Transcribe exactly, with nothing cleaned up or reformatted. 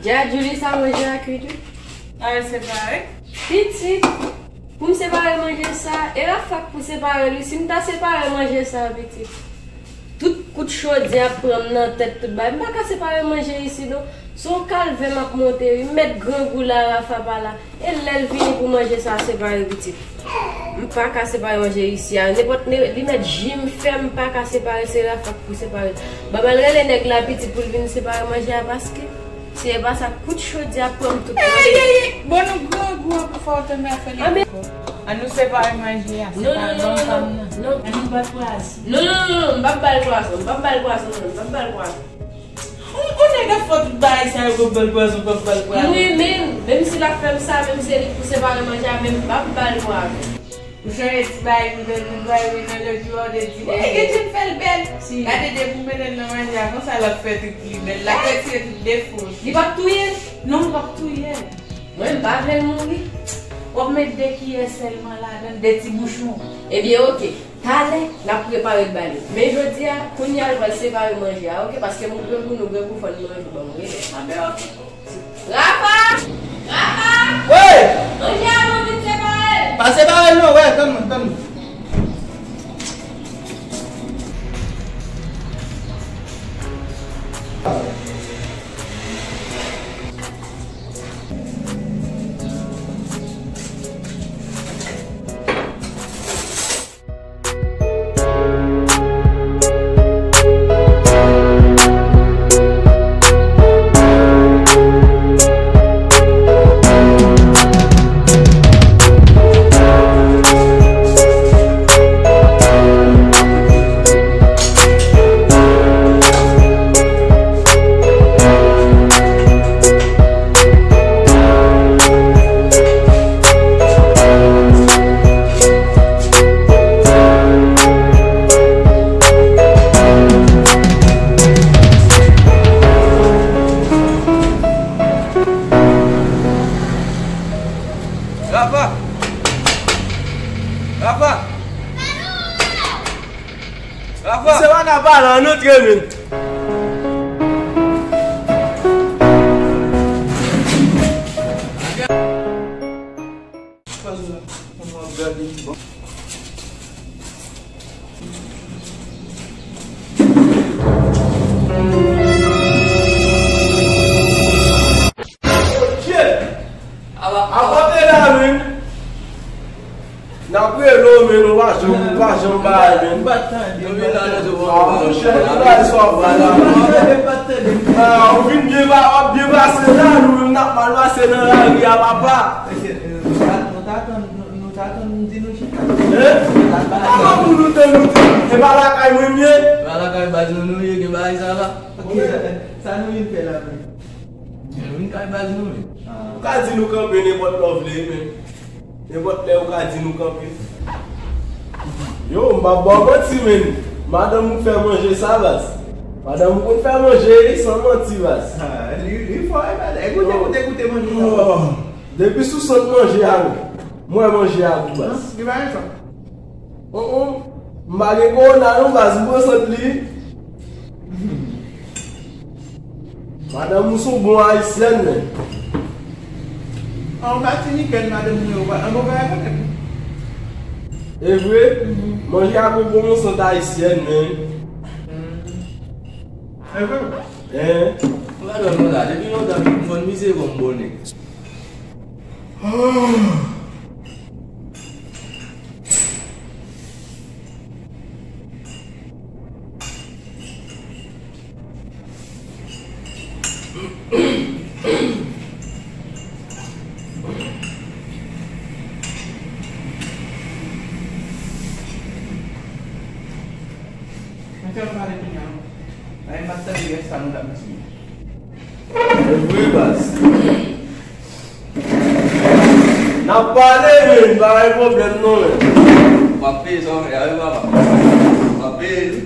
Djad, Julie, sa manje a kwit wi. A, separe? Pitit, pou m separe manje sa, e Rafa k pou separe l wi. Si m ta separe manje sa, pitit, tout kout chodyè ap pran m nan tèt, tout bagay. M pa ka separe manje isi non. Se yon kalvè m ap monte wi. M mèt grangou la, Rafa pa la. E lè l vini pou manje sa, separe pitit. M pa ka separe manje isi a. Nenpòt ne, li mèt ji m fè, m pa ka separe, se Rafa k pou separe. Ban m al rele nèg la pitit pou l vin separe manje a, paske si e pa sa, kout chodyè ap pran m tout manje. Ey, ey, ey! Bon, nou grangou an pou fè w tann afè li ankò. Ann nou separe manje a, se pa non, non, non, non, non. Ann nou bat pwason. Non, non, non, non, m p ap ba l pwason, m p ap ba l pwason, non, m p ap ba l pwason. Ou, ou nèg ap fè tout bagay sa yo, p ap ba l pwason, p ap ba l pwason. M renmen l, menm si l ap fè m sa, menm si se li k pou separe manje a, men m p ap ba l pwason. Ou chanje ti bagay pou tèt moun, bagay wi nan lòt jou a, ou te di, ey, gen jan l fè l bèl. Gade depi w mete l nan manje a, konsa l ap fè tout li bèl, l ap retire tout defo. Li p ap touye l? Non, li p ap touye l. Mwen, m pa vle l mouri. W ap met de kiyè sèlman ladan l, de ti bouchon. Ebyen, oke. Talè, n ap prepare l ba li. Men jodi a, kounye a, l pral separe manje a, oke? Paske m grangou, nou grangou, fò n manje, ban m rele. Anben, oke. Rafa! Rafa! Wi! Manje a, ban m vin separe l. Pa separe l non, wè, tann mwen, tann mwen. Rafa! Rafa! Rafa! Misye pa ka pale, ann antre, men. Apòte la, men. N ap rele w, men nou pa janm, nou pa janm bay, men. M pa t tande, m pa t tande. Ah, monchè, ki bagay sa w ap bay la? M pa t tande, m pa t tande. Ah, ou vin byen pa, w ap byen pase la, nou menm n ap mal pase nan lari a, papa. Mesye, nou ta, nou ta tann, nou, nou ta tann m di nou chita. Hein? Kòman pou nou tann nou di? E pa lakay mwen m ye? E pa lakay baz nou nou ye, gen bagay sa la? Ok, sa, sa nou vin fè la menm? Nou vin kay baz nou menm. Ou ka di nou kanpe nenpòt lè w vle, men. Nenpòt lè ou ka di nou kanpe. Yo, m p ap ba w manti, men. Madanm ou fè manje sa, baz. Madanm ou konn fè manje, wi, san manti, baz. Ah, li, li fò, wi, baz. Ekoute, ekoute, ekoute manje sa. Oh, depi sou sant manje a, wi. Mwen manje a gou, baz. Non, li pa gen sa. Oh, oh. M pa gen kowona non, baz, m pran sant li. Madanm ou se yon bon ayisyèn, men. An Matinikèn, madanm mwen yo pa, an bon bagay konèt. E vre? Mhm. Manje a gon bon sant ayisyèn, men. E vre? Hein? Ou pa dòmi la, depi lontan m konn mizè bon bonè. Mwen fè m pale kounye a. Ay, m ap tande rès sa nou t ap di. Se vre, baz. N ap pale, men, pa gen pwoblèm, non, men. W ap peye sa w fè a, wi, papa. W ap peye, wi.